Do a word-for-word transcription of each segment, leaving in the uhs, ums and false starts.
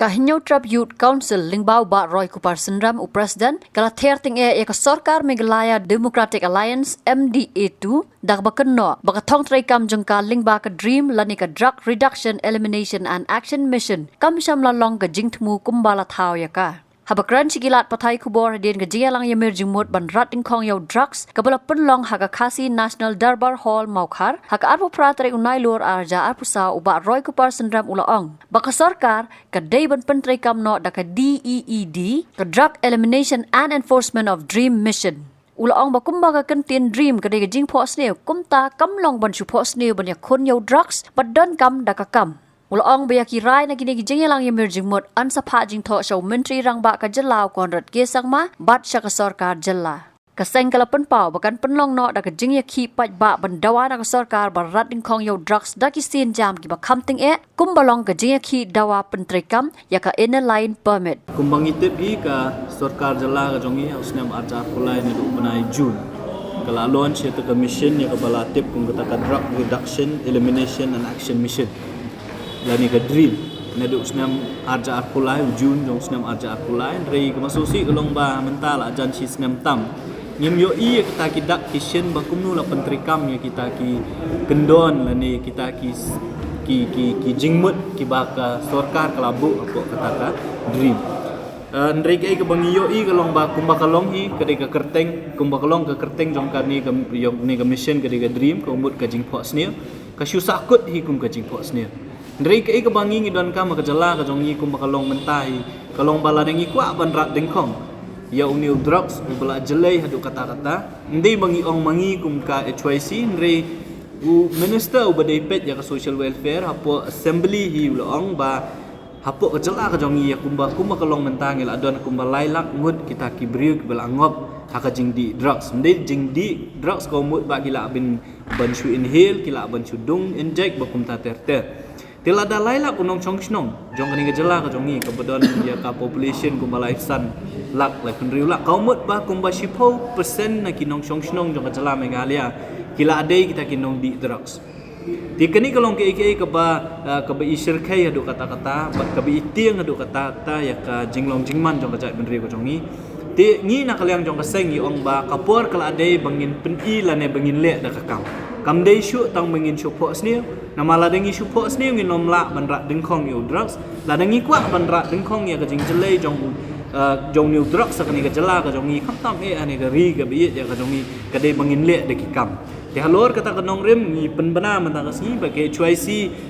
Ka Hynñiewtrep Youth Council lyngba u Bah Roy Kupar Synrem u President, ka la ther tyngeh ïa ka Sorkar Meghalaya Democratic Alliance, M D A two, da kaba kynnoh ba ka thong treikam jong ka lyngba ka DREAM lane ka Drug Reduction, Elimination and Action Mission kam shym la long ka jingthmu kumba la thaw ïa ka. Haba kren sha ki lad pathai khubor hadien ka jingïalang ïamir jingmut ban rat dyngkhong ïa u drugs kaba la pynlong ha ka Khasi National Durbar Hall, Mawkhar, ha ka arphew phra tarik u Nailur arhajar arphew saw, u Bah Roy Kupar Synrem u la ong ba ka sorkar ka dei ban pyntreikam noh da ka D E E D, ka Drug Elimination and Enforcement of DREAM Mission. U la ong ba kumba ka kyntien DREAM ka dei ka jingphohsniew, kumta kam long ban shu phohsniew ban ïakhun ïa u drugs bad donkam da ka kam. U la ong ba ïa ki rai na kine ki jingïalang ïamir jingmut yn sa phah jingthoh sha u Myntri Rangbah ka jylla u Conrad K Sangma bad sha ka sorkar jylla. Ka seng ka la pynpaw ba kan pynlong noh da ka jingïakhih paidbah ban dawa na ka sorkar ban rat dyngkhong ïa u drugs da ki sienjam kiba kham tyngeh, kumba long ka jingïakhih dawa pyntreikam ïa ka Inner Line Permit. Kumba ngi tip hi, ka sorkar jylla ka jong ngi ha u snem arhajar arphew lai naduh u bnai June ka la launch ïa ka mission ïa kaba la tip kum kata ka Drug Reduction, Elimination and Action Mission, lane ka DREAM. Naduh u snem arhajar arphew lai, u June jong u snem arhajar arphew lai, hynrei kaba sngewsih ka long ba mynta la jan shi snem tam ngim ïohi ïa kita ki dak ki shin ba kumno la pyntreikam ïa kita ki kyndon lane kita ki s-, ki, ki, ki jingmut kiba ka sorkar ka la buh hapoh kata ka DREAM. Eh, hynrei kaei kaba ngi ïohi ka long ba kumba ka long hi, ka dei ka kyrteng, kumba ka long ka kyrteng jong kane ka, jong kane ka mission ka dei ka DREAM, ka mut ka jingphohsniew, ka shu sahkut hi kum ka jingphohsniew. Hynrei kaei kaba ngi ngi donkam ha ka jylla ka jong ngi kumba ka long mynta hi, ka long ba lada ngi kwah ban rat dyngkhong ïa une u drugs uba la jlei haduh katta katta, ym dei ba ngi ong ma ngi kum ka H Y C, hynrei u minister uba dei peit ïa ka social welfare hapoh assembly hi u la ong ba hapoh ka jylla ka jong ngi ïa kumba, kumba ka long mynta ngi la don kumba lai lak ngut kita ki briew kiba la ngop ha ka jingdih drugs. Ym dei jingdih drugs ka mut ba ki lah ban, ban shu inhale, ki lah ban shu dung inject bad kumta ter ter. Te lada lai lak u nongshong shnong jong kane ka jylla ka jong ngi kaba don ïa ka population kumba lai san lak, lai phew hynriew lak, ka mut ba kumba shiphew percent na ki nongshong shnong jong ka jylla Meghalaya ki lah dei kita ki nongdih drugs. Te kane ka long kaei kaei kaba, ah, kaba i shyrkhei haduh katta katta, bad kaba i tieng haduh katta katta ïa ka jinglong jingman jong ka jaitbynriew ka jong ngi. Te ngi na ka liang jong ka seng ngi ong ba ka por ka la dei ba ngin pyni lane ba ngin leh da ka kam. Kam dei shuh tang ba ngin shu phohsniew. Namar lada ngi shu phohsniew ngin ym lah ban rat dyngkhong ïa u drugs. Lada ngi kwah ban rat dyngkhong ïa ka jingjlei jong, eh, jong une u drugs ha kane ka jylla ka jong ngi, khamtam eh ha kane ka ri kaba ïeit ïa ka jong ngi, ka dei ba ngin leh da ki kam. Te halor kata ka nongrim ngi pynbna mynta ka sngi ba ka H Y C,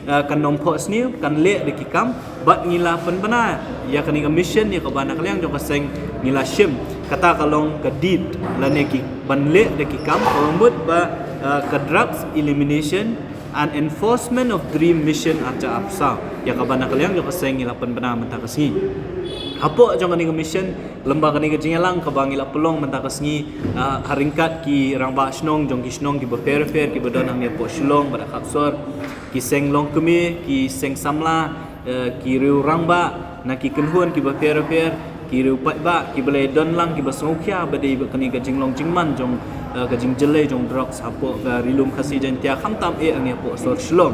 eh, kan ym phohsniew, kan leh da ki kam, bad ngi la pynbna ïa kane ka mission ïa kaba na ka liang jong ka seng ngi la shim kata ka long ka DEED lane ki ban leh da ki kam, ka mut ba, eh, ka Drugs Elimination and Enforcement of DREAM Mission arhajar arphew saw, ïa kaba na ka liang jong ka seng ngi la pynbna mynta ka sngi. Hapoh jong kane ka mission, lem bad kane ka jingïalang kaba ngi la pynlong mynta ka sngi, ah, ha ryngkat ki rangbah shnong jong ki shnong kiba pher pher kiba don hangne hapoh Shillong bad ha Khapsor, ki seng longkmie, ki seng samla, eh, ki riew rangbah na ki kynhun kiba pher pher, ki riew paidbah kiba la don lang kiba sngewkhia ba dei ba kane ka jinglong jingman jong, eh, ka jingjlei jong drugs hapoh ka Ri Lum Khasi Jaiñtia, khamtam eh hangne hapoh sor Shillong.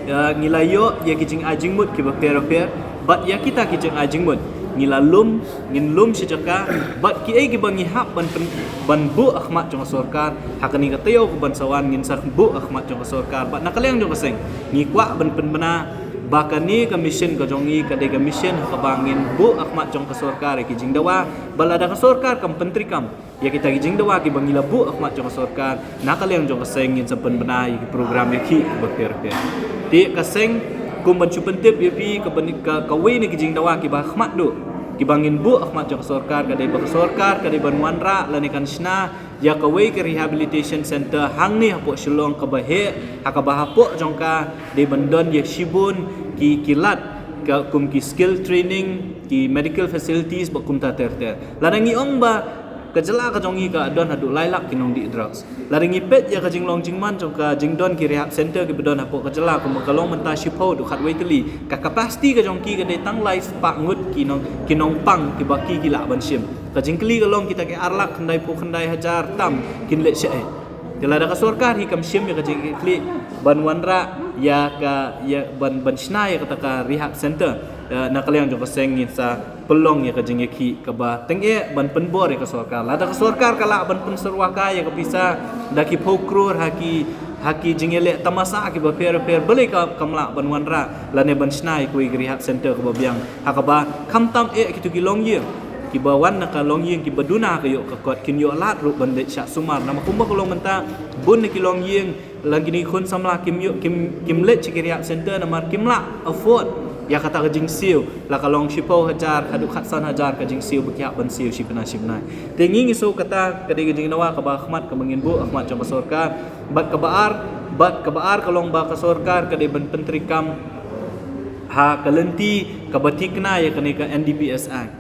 Eh, ngi la ïoh ïa ki jingai jingmut kiba pher pher, bad ïa kita ki jingai jingmut ngi la lum, ngin lum shi jaka, bad kiei kiba ngi hap ban pyn-, ban buh ha khmat jong ka sorkar ha kane ka taïew kaban sa wan ngin sa buh ha khmat jong ka sorkar, bad na ka liang jong ka seng ngi kwah ban pynbna ba kane ka mission ka jong ngi ka dei ka mission ha kaba ngin buh ha khmat jong ka sorkar ïa ki jingdawa, bad lada ka sorkar kam pyntreikam ïa kita ki jingdawa kiba ngi la buh ha khmat jong ka sorkar, na ka liang jong ka seng ngin sa pynbna ïa ki program ïa ki kiba pher pher. Te ka seng, kum ban shu pyntip ïa phi, ka ban, ka, kawei na ki jingdawa kiba ha khmat duh kiba ngin buh ha khmat jong ka sorkar ka dei ba ka sorkar ka dei ban wanrah lane kan shna ïa kawei ka rehabilitation center hangne hapoh Shillong kaba heh, ha kaba hapoh jong ka dei ban don ïa shibun ki, ki lad ka kum ki skill training, ki medical facilities bad kumta ter ter. Lada ngi ong ba ka jylla ka jong ngi ka don haduh lai lak ki nongdih drugs. Lada ngi peit ïa ka jinglong jingman jong ka jingdon ki rehab center kiba don hapoh ka jylla, kumba ka long mynta shiphew haduh khatwei tylli. Ka capacity ka jong ki ka dei tang lai spah ngut ki nong, ki nongpang kiba ki, ki lah ban shim. Ka jingkylli ka long kita ki ar lak khyndai phew khyndai hajar tam kin leh shaei. Te lada ka sorkar hi kam shim ïa ka jingkitkhlieh ban wanrah ïa ka, ïa ban, ban shna ïa kata ka rehab center, Eh, na ka liang jong ka seng ngin sa pynlong ïa ka jingïakhih kaba tyngeh ban pynbor ïa ka sorkar. Lada ka sorkar ka lah ban pynsyrwa kai ïa ka pisa da ki phew klur ha ki, ha ki jingïaleh tamasa kiba pher pher, balei ka, kam lah ban wanrah lane ban shna ïa kawei ka rehab center kaba biang, ha kaba khamtam eh kito ki longïing kiba wan na ka longïing kiba duna ha ka ïoh ka kot kin ïoh lad ruh ban leit shah sumar. Namar kumba ka long mynta, bun na ki longïing lane kine ki khun samla kim ïoh, kim, kim leit sha ki rehab center namar kim lah afford ïa kata ka jingsiew, la ka long shiphew hajar haduh khatsan hajar ka jingsiew ba ki hap ban siew shi bnai shi bnai. Te ngi, ngi sngew kata ka dei ka jingdawa kaba khmat kaba ngin buh ha khmat jong ka sorkar. Bad kaba ar, bad kaba ar ka long ba ka sorkar ka dei ban pyntreikam ha ka lynti kaba thikna ïa kane ka N D P S Act,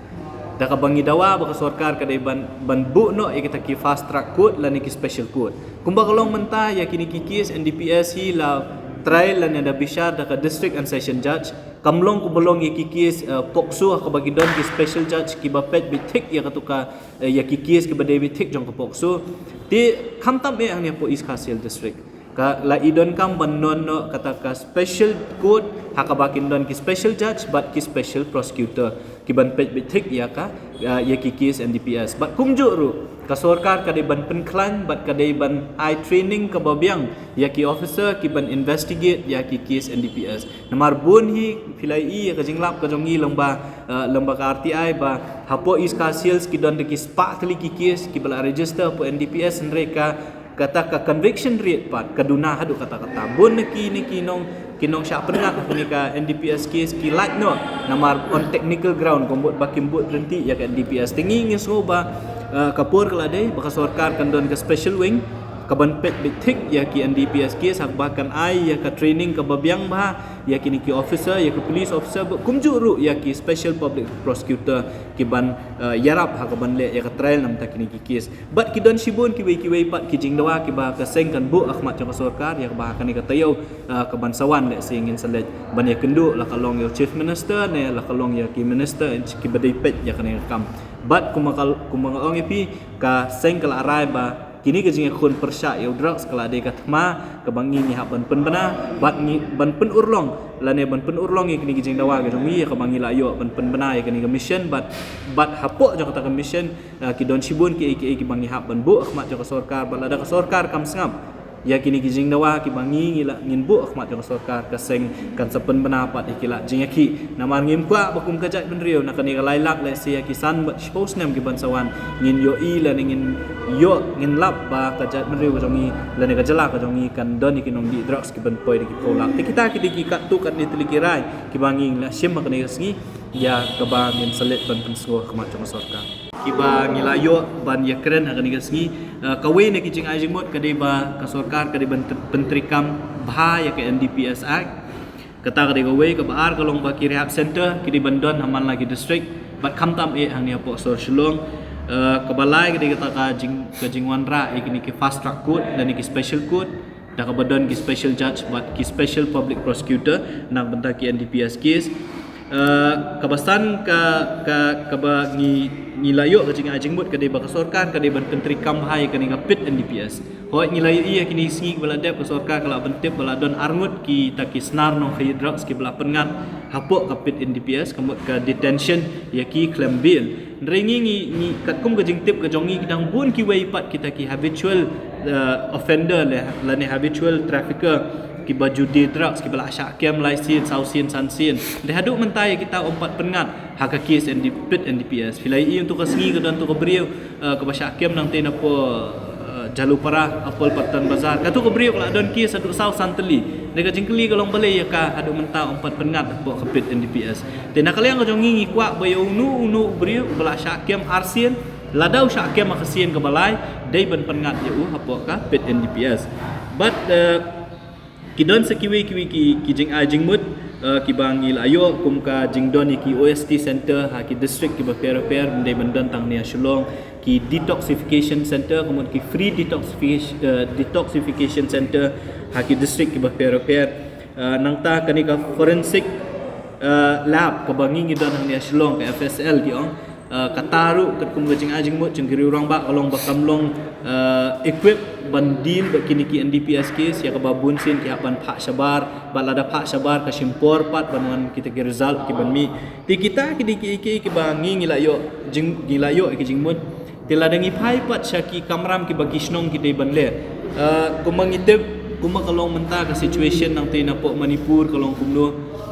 da kaba ngi dawa ba ka sorkar ka dei ban, ban buh noh ïa kita ki fast track court lane ki special court. Kumba ka long mynta, ïa kine ki case N D P S hi la trial lane da bishar da ka district and session judge. Kam long kumba long ïa ki case, eh, POCSO ha kaba ki don ki special judge kiba peit beit thik ïa katu ka, eh, ïa ki case kiba dei beit thik jong ka POCSO. Te khamtam eh hangne hapoh East Khasi Hills District, ka la i donkam ban don noh kata ka special court ha kaba kin don ki special judge bad ki special prosecutor kiban peit beit thik ïa ka, ïa, ïa ki case N D P S. Bad kumjuh ruh ka sorkar ka dei ban pynkhlaiñ bad ka dei ban ai training kaba biang ïa ki officer kiban investigate ïa ki case N D P S. Namar bun hi, phi la ïohi ïa ka jinglap ka jong ngi lyngba, eh, lyngba ka R T I ba hapoh East Khasi Hills ki don da ki spah tylli ki case kiba la register hapoh N D P S, hynrei ka, kata ka conviction rate pat ka duna haduh katta katta. Bun na kine ki nong, ki nongshah pynngat ha kane ka N D P S case ki lait noh namar on technical ground, ka mut ba kim bud ryntih ïa ka N D P S. Te ngi, ngi sngew ba, eh, ka por ka la dei ba ka sorkar kan don ka special wing kaban peit beit thik ïa ki N D P S case, ha kaba kan ai ïa ka training kaba biang bha ïa kine ki officer, ïa ki police officer, bad kumjuh ruh ïa ki special public prosecutor kiban, eh, ïarap ha kaban leh ïa ka trial na bynta kine ki case. Bad ki don shibun kiwei kiwei pat ki jingdawa kiba ka seng kan buh ha khmat jong ka sorkar ïa kaba ha kane ka taïew, eh, kaban sa wan, lehse ngin sa leit ban ïakynduh, la ka long ïa u Chief Minister ne la ka long ïa ki minister kiba dei peit ïa kane ka kam. Bad kumba ka, kumba nga ong ïa phi, ka seng ka la rai ba kine ki jingïakhun pyrshah ïa u drugs ka la dei ka thma kaba ngi, ngi hap ban pynbna bad ngi ban pynurlong lane ban pynurlong ïa kine ki jingdawa ka jong ngi, ïa kaba ngi la ïoh ban pynbna ïa kane ka mission. Bad, bad hapoh jong kata ka mission, eh, ki don shibun kiei kiei kiba ngi hap ban buh ha khmat jong ka sorkar. Bad lada ka sorkar kam sngap ïa kine ki jingdawa kiba ngi, ngi la, ngin buh ha khmat jong ka sorkar, ka seng kan sa pynbna pat ïa ki lad jingïakhih. Namar ngim kwah ba kum ka jaitbynriew na kane ka lai lak, lehse ïa ki san bad shiphew snem kiban sa wan, ngin ïohi lane ngin ïoh, ngin lap ba ka jaitbynriew ka jong ngi lane ka jylla ka jong ngi kan don ïa ki nongdih drugs kiban poi da ki phew lak. Te kita ki dei ki katto katne tylli ki rai kiba ngi la shim ha kane ka sngi, ïa kaba ngin sa leit ban pynsngew ha khmat jong ka sorkar. Kiba ngi la ïoh ban ïakren ha kane ka sngi, eh, kawei na ki jingai jingmut ka dei ba ka sorkar ka dei ban t-, pyntreikam bha ïa ka N D P S Act. Kata ka dei kawei. Kaba ar ka long ba ki rehab center ki dei ban don ha man la ki district, bad khamtam eh hangne hapoh sor Shillong. Eh, kaba lai ka dei kata ka jing, ka jingwanrah ïa kine ki fast track court lane ki special court, da kaba don ki special judge bad ki special public prosecutor na ka bynta ki N D P S case. Eh, kaba san ka, ka, kaba ngi, ngi la ïoh ka jingai jingmut ka dei ba ka sorkar ka dei ban pyntreikam bha ïa kane ka pit N D P S. Hooid, ngi la ïohi ïa kine ki sngi kiba la dep ka sorkar ka la pyntip ba la don arngut kita ki snar nongkhaïi drugs kiba la pynngat hapoh ka pit N D P S, ka mut ka detention ïa ki khlem bail. Hynrei ngi, ngi, ngi katkum ka jingtip ka jong ngi, ki dang bun kiwei pat kita ki habitual, eh, offender le, lane habitual trafficker kiba ju die drugs, kiba la shah kem lai sien, saw sien, san sien. Te haduh mynta ïa kita ym pat pynngat ha ka case N D, pit N D P S. Phi la ïohi, ynda ka sngi ka don tu ka briew, eh, kaba shah kem nangtei napoh, eh, Jalupara, hapoh Patan Bazar. Katu ka briew ka la don case haduh saw san tylli. Te ka jingkylli ka long balei ïa ka haduh mynta ym pat pynngat hapoh ka pit N D P S. Te na ka liang ka jong ngi, ngi kwah ba ïa uno uno u briew ba la shah kem arsien, lada u shah kem ha ka sien kaba lai, dei ban pynngat ïa u hapoh ka pit N D P S. Bad, eh, ki don sa kiwei kiwei ki, ki jingai jingmut, eh, kiba ngi la ïoh, kum ka jingdon ïa ki O S T center ha ki district kiba pher pher, ym dei ban don tang hangne ha Shillong, ki detoxification center, ka mut ki free detoxification, eh, detoxification center ha ki district kiba pher pher. Eh, nangta kane ka forensic, eh, lab kaba ngi, ngi don hangne ha Shillong, ka F S L ki ong. Uh, kata ruh katkum ka jingai jingmut jong ki riew rangbah ka long ba kam long uh, equip ban deal bad kine ki N D P S case, ïa kaba bun sien ki hap ban phah shabar, bad lada phah shabar ka shim por pat ban wan kita ki result ki ban mih. Te kita ki dei ki, ki, kiba ngi ngi la ïoh jing, ngi la ïoh ki jingmut. Te lada ngi phai pat sha ki kamram kiba ki shnong ki dei ban leh. Uh, kumba ngi tip, kumba ka long mynta ka situation nangta napoh Manipur ka long kumno.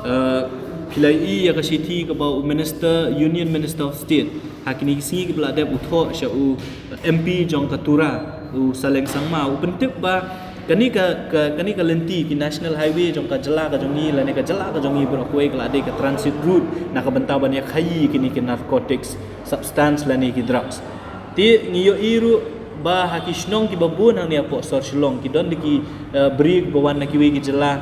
Uh, phi la ïohi ïa ka shithi kaba u Minister, Union Minister of State, ha kine ki sngi kiba la dep u thoh sha u M P jong ka Tura, u Saleng Sangma, u pyntip ba kane ka, ka, kane ka lynti ki National Highway jong ka jylla ka jong ngi lane ka jylla ka jong ngi baroh kawei ka la dei ka transit route na ka bynta ban ïa khaïi kine ki narcotics substance lane ki drugs. Te ngi ïohi ruh ba ha ki shnong kiba bun hangne hapoh sor Shillong ki don da ki uh, briew ba wan na kiwei ki jylla,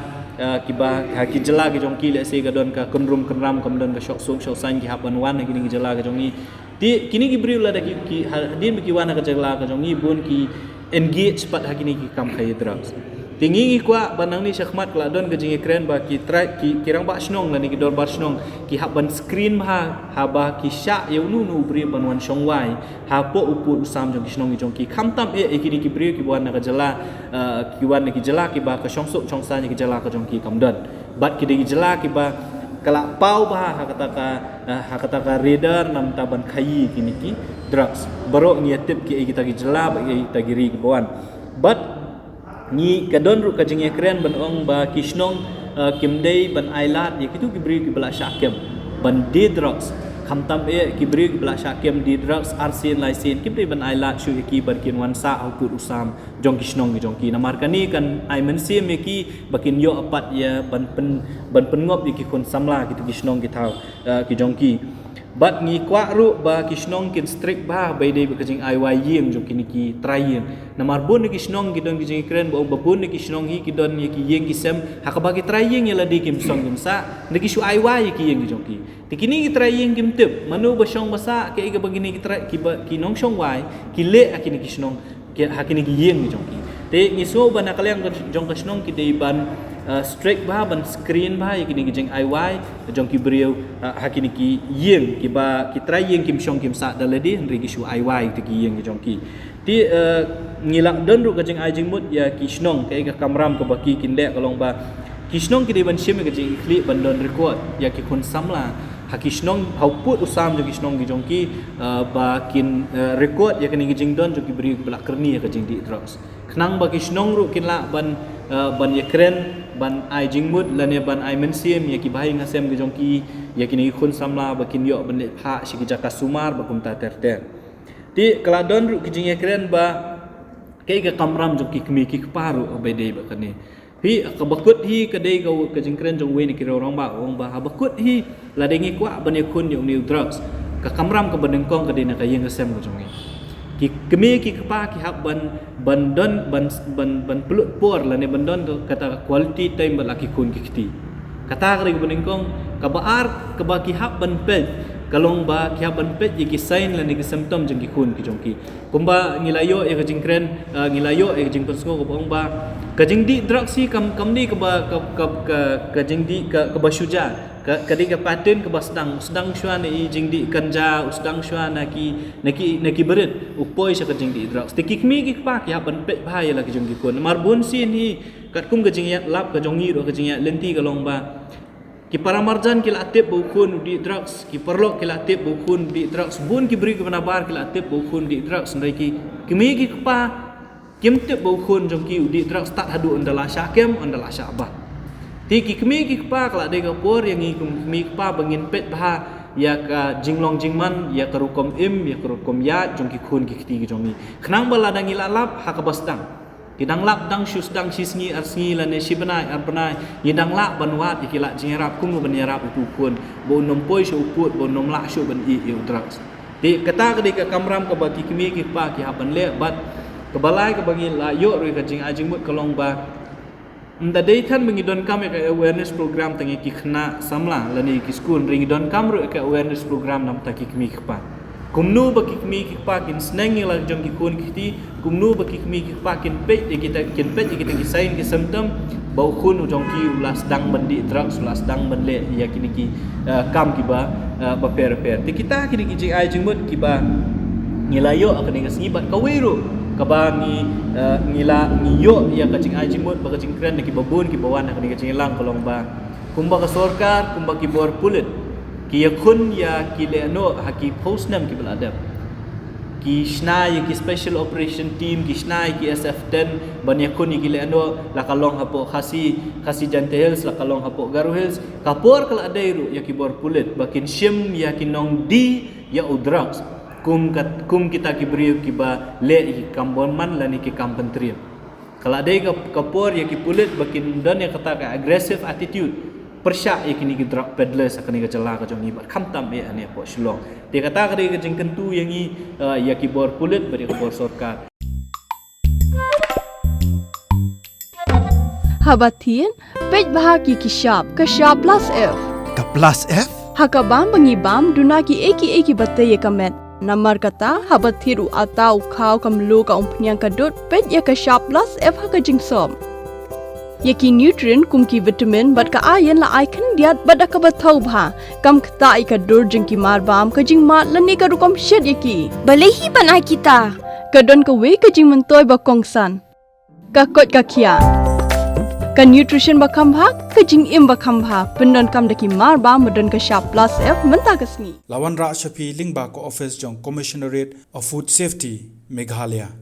uh, kiba ha ki jylla ki jong ki lehse ka don ka kynrum kynram, kam don ka shoh suk shoh saiñ, ki hap ban wan ha kine ki jylla ka jong ngi. Te kine ki briew lada ki, ki ha, hadien ba ki wan ha ka jylla ka jong ngi bun ki engage pat ha kine ki kam khaïi drugs. Te ngi ngi kwah ba nangne shakhmat ka la don ka jingïakren ba ki trai, ki, ki rangbah shnong lane ki dorbar shnong ki hap ban screen bha haba ki shah ïa uno uno u briew ban wan shong wai hapoh u pud u sam jong ki shnong ki jong ki. Khamtam eh ïa kine ki briew kiba wan na ka jylla, uh, ki wan na ki jylla kiba ka shong suk shong saiñ ïa ki jylla ka jong ki kam don. Bad ki dei ki jylla kiba ka la paw bha ha kata ka, uh, ha kata ka radar na bynta ban khaïi kine ki drugs. Baroh ngi ïa tip kiei kita ki jylla bad kiei kita ki ri kiba wan. Bad ngi ka don ruh ka jingïakren ban ong ba ki shnong, uh, kim dei ban ailad ïa kito ki briew kiba la shah kem ban die drugs. Khamtam eh ki briew kiba la shah kem die drugs arsien laisien, kim dei ban ailad shuh ïa ki ban kin wan sah ha u pud u sam jong ki shnong ki jong ki. Namar kane kan ai mynsiem ïa ki ba kin ïoh pat ïa ban pyn, ban pynngop ïa ki khun samla kito ki shnong ki thaw, uh, ki jong ki. Bad ngi kwah ruh ba ki shnong kin strict bha ba ïadei bad ka jingai wai ïing jong kine ki trai ïing. Namar bun na ki shnong ki don ki jingkren ba, ba bun na ki shnong hi ki don ïa ki ïing ki sem ha kaba ki trai ïing ïa lade kim song kim sah, hynrei ki shu ai wai ïa ki ïing ki jong ki. Te kine ki trai ïing kim tip mano ba shong ba sah, kaei kaba kine ki trai, kiba ki nongshong wai ki leh ha kine ki shnong, ki, ha kine ki ïing ki jong ki. Te ngi sngew ba na ka liang ka jong ka shnong ki dei ban, uh, strict bha, ban screen bha ïa kine ki jingai wai jong ki briew, uh, ha kine ki ïing, kiba ki trai ïing kim shong kim sah da lade, hynrei ki shu ai wai ïa ki ïing ki jong ki. Te, uh, ngi la don ruh ka jingai jingmut ïa ki shnong, kaei ka kamram kaba ki kin leh ka long ba ki shnong ki dei ban shim ïa ka jingïakhlieh ban don record ïa ki khun samla ha ki shnong, ha u pud u sam jong ki shnong ki jong ki, uh, ba kin, uh, record ïa kane ka jingdon jong ki briew kiba la kyrni ïa ka jingdih drugs. Khnang ba ki shnong ruh kin lah ban, uh, ban ïakren, ban ai jingmut lane ban ai mynsiem ïa ki bahaïing hasem ki jong ki, ïa kine ki khun samla ba kin ïoh ban leit phah sha ki jaka sumar ba kumta ter ter. Te ka la don ruh ki jingïakren ba kaei ka kamram jong ki kmie ki kpa ruh ba ïadei bad kane. Hi, kaba kut hi ka dei ka, ka jingkren jong uwei na ki riew rangbah, u ong ba haba kut hi, lada ngi kwah ban ïakhun ïa une u drugs, ka kamram kaba nyngkong ka dei na ka ïing ka sem ka jong ngi. Ki kmie ki kpa ki hap ban, ban don, ban, ban, ban pynlut por lane ban don kata ka quality time bad la ki khun ki kti. Kata ka dei kaba nyngkong. Kaba ar kaba ki hap ban peit ka long ba ki hap ban peit ïa ki sign lane ki symptom jong ki khun ki jong ki. Kumba ngi la ïoh ïa ka jingkren, uh, ngi la ïoh ïa ka jingpynsngew kaba ong ba ka jingdih drugs hi kam, kam dei kaba, ka, ka, ka, ka jingdih ka, kaba shu jia, ka, ka dei ka pattern kaba sdang, u sdang shuwa na i jingdih ganja, u sdang shuwa na ki, na ki, na ki barit, u poi sha ka jingdih drugs. Te ki kmie ki kpa ki hap ban peit bha ïa la ki jong ki khun. Namar bun sien hi katkum ka jingïalap ka jong ngi ruh, ka jingïalynti ka long ba ki paramarjan ki la tip ba u khun u dih drugs, ki paralok ki la tip ba u khun u dih drugs, bun ki briew kiba nabar ki la tip ba u khun u dih drugs, hynrei ki kmie ki kpa kim tip ba u khun jong ki u dih drugs tad haduh ynda la shah kem, ynda la shah bah. Te ki kmie ki kpa ka la dei ka por ïa ngi kum kmie kpa ba ngin peit bha ïa ka jinglong jingman, ïa ka rukom im, ïa ka rukom ïaid jong ki khun ki kti ki jong ngi. Khnang ba lada ngi la lap ha kaba sdang. Ki dang lap dang shu sdang shi sngi ar sngi lane shi bnai ar bnai, ngi dang lah ban wad ïa ki lad jingïarap kumno ban ïarap ïa u khun ba un nym poi sha u pud, ba un nym lah shuh ban ïeh ïa u drugs. Te kata ka dei ka kamram kaba ki kmie ki kpa ki hap ban leh. Bad kaba lai kaba ngi la ïoh ruh ïa ka jingai jingmut ka long ba ynda dei than ba ngi donkam ïa ka awareness program tang ïa ki khynnah samla lane ïa ki skul, hynrei ngi donkam ruh ïa ka awareness program na bynta ki kmie ki kpa. Kumno ba ki kmie ki kpa kin sneng ïa la jong ki khun ki kti, kumno ba ki kmie ki kpa kin peit ïa kita, kin peit ïa kita ki sign ki symptom ba u khun u jong ki u la sdang ban dih drugs, u la sdang ban leh ïa kine ki, eh, kam kiba, eh, bapher bapher. Te kita kine ki jingai jingmut kiba ngi la ïoh ha kane ka sngi bad kawei ruh kaba ngi, eh, ngi la ngi ïoh ïa ka jingai jingmut bad ka jingkren na kiba bun kiba wan ha kane ka jingïalang ka long ba kumba ka sorkar, kumba ki bor pulit ki ïakhun ïa ki lehnoh ha ki phew snem kiba la dep. Ki shna ïa ki special operation team, ki shna ïa ki S F ten ban ïakhun ïa ki lehnoh, la ka long hapoh Khasi, Khasi Jaintia Hills, la ka long hapoh Garo Hills. Ka por ka la dei ruh ïa ki bor pulit ba kin shim ïa ki nongdie ïa u drugs, kum kat, kum kita ki briew kiba leh ïa ki kam bymman lane ki kam pyntriem. Ka la dei ka, ka por ïa ki pulit ba kin don ïa kata ka aggressive attitude pyrshah ïa kine ki drug peddlers ha kane ka jylla ka jong ngi bad khamtam eh hangne hapoh Shillong. Te kata ka dei ka jingkyntu ïa ngi, eh, ïa ki bor pulit bad ïa ki bor sorkar. Haba thied, peit bha ïa ki shap, ka shap plus F. Ka plus F? Ha ka bam ba ngi bam, duna kiei kiei kiba tei ïa ka met. Namar kata, haba thied u atta, u khaw, ka mluh, ka umphniang, ka dud, peit ïa ka shap plus F ha ka jingsop. Ïa ki nutrient kum ki vitamin bad ka iron la ai khyndiat bad da kaba thaw bha. Kam ktah ïa ka dur jong ki marbam, ka jingmad lane ka rukom shet ïa ki. Balei hi ban ai kita? Ka don kawei ka jingmyntoi ba kongsan. Ka koit ka khiah. Ka nutrition ba kham bha, ka jingim ba kham bha. Pyndonkam da ki marbam ba don ka shap plus F mynta ka sngi. La wanrah sha phi lyngba ka office jong Commissionerate of Food Safety, Meghalaya.